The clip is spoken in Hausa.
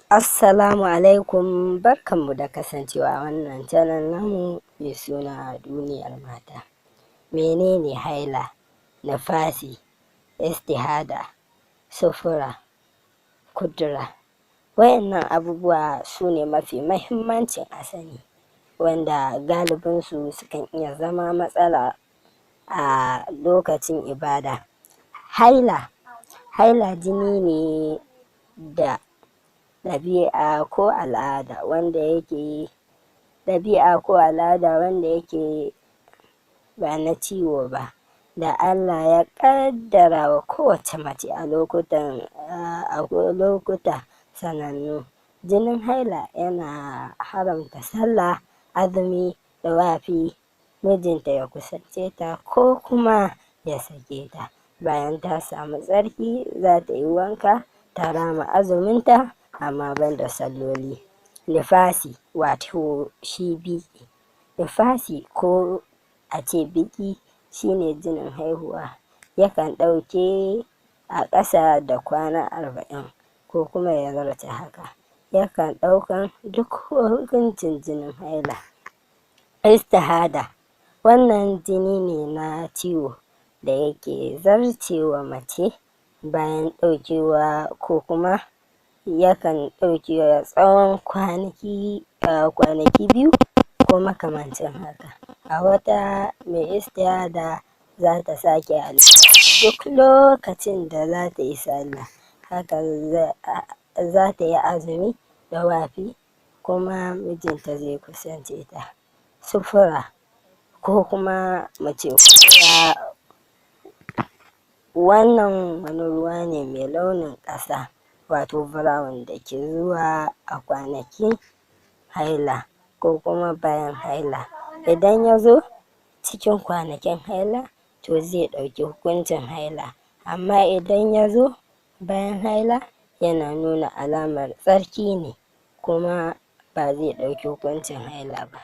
Assalamu alaikum, barkanmu da kasancewa a wannan channel namu mai suna Duniyar Mata. Menene haila, nifasi, istihada, sufura, kudura? Wayannan abubuwa su ne mafi mahimmancin a sani, wanda galibinsu sukan iya zama matsala a lokacin ibada. Haila, haila jini ne da ɗabi'a ko al'ada wanda yake ɗabi'a ko al'ada wanda yake ba na ciwo ba, da Allah ya ƙaddara wa kowace mace a lokutan a lokuta sanannu. Jinin haila yana haramta sallah, azumi, ɗawafi, mijinta ya kusance ta ko kuma ya sake ta. Bayan ta samu tsarki, za ta yi wanka ta rama azuminta, amma banda salloli. Nifasi, wato shi biki. Nifasi ko a ce biki, shine jinin haihuwa, yakan ɗauke a ƙasa da kwana 40 ko kuma ya zarce haka. Yakan ɗaukan duk hukuncin jinin haila. Istihada, wannan jini ne na ciwo da yake zarcewa mace bayan ɗaukewa, ko kuma yakan ɗaukewa tsawon kwanaki 2 ko makamancin haka. A wata mai istihada za ta sake duk lokacin da za ta yi sallah, haka za ta yi azumi, ɗawafi, kuma mijinta zai kusance ta. Sufura ko kuma mu ce kudura, wannan wani ruwa ne mai launin ƙasa, wato brown, da ke zuwa a kwanakin haila ko kuma bayan haila. Idan ya zo cikin kwanakin haila, to zai ɗauki hukuncin haila, amma idan ya zo bayan haila, yana nuna alamar tsarki ne, kuma ba zai ɗauki hukuncin haila ba.